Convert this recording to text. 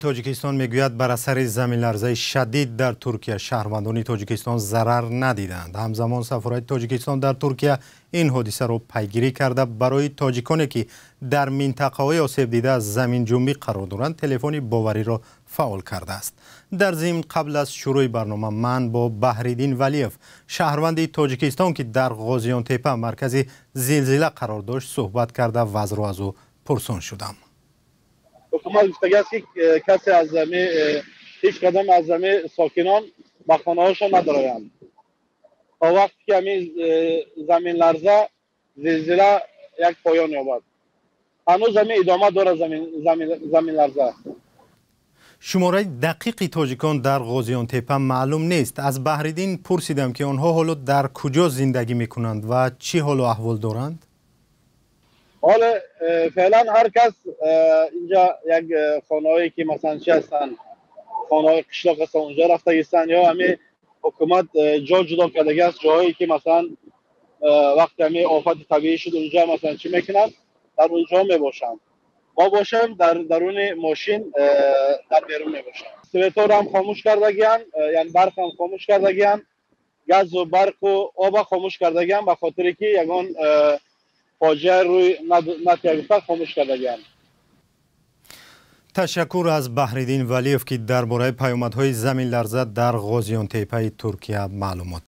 Тоҷикистон мегӯяд, бар асари заминларзаи шадид дар Туркия шаҳрвандони Тоҷикистон зарар надиданд. Ҳамзамон сафорати Тоҷикистон дар Туркия ин ҳодисаро пайгирӣ карда, барои тоҷиконе, ки дар минтақаҳои осебдида аз заминҷунбӣ қарор доранд, телефони бовариро фаъол кардааст. Дар зимн, қабл аз шурӯи барнома ман бо Баҳриддин Валиев, шаҳрванди Тоҷикистон, ки дар Ғозиёнтепа, маркази зилзила, қарор дошт, суҳбат карда, вазъро аз ӯ пурсон шудам. Ҳукумат гуфтагиаст, ки касе аз ҳеҷ кадом аз ами сокинон ба хонаҳошон надароянд то вақте ки ҳамин заминларза, зилзила як поён ёбад. Ҳанӯз ҳамин идома дорад заминларза. Шумораи дақиқи тоҷикон дар Ғозиёнтепа маълум нест. Аз Баҳриддин пурсидам, ки онҳо ҳоло дар куҷо зиндагӣ мекунанд ва чӣ ҳолу аҳвол доранд. Ҳоло феълан ҳар кас инҷа як хонаҳое, ки масалан чи ҳастанд, хонаҳои қишлоқ ҳастанд, унҷо рафтагистанд, ё ҳамин ҳукумат ҷо ҷудо кардаги аст, ҷоҳое ки масалан вақте ҳамин офати табиӣ шуд, унҷо масалан чӣ мекунанд, дар унҷо мебошанд. Мо бошем, дар даруни мошин дар берун мебошем. Светҳоро ҳам хомӯш кардагианд, яъне барқ ҳам хомӯш кардагианд, газу барқу оба хомӯш кардагианд, ба хотире ки ягон фоҷиа рӯй натия гуфта, хомӯш кардагианд. Ташаккур аз Баҳриддин Валиев, ки дар бораи паёмадҳои заминларза дар Ғозиёнтепаи Туркия маълумот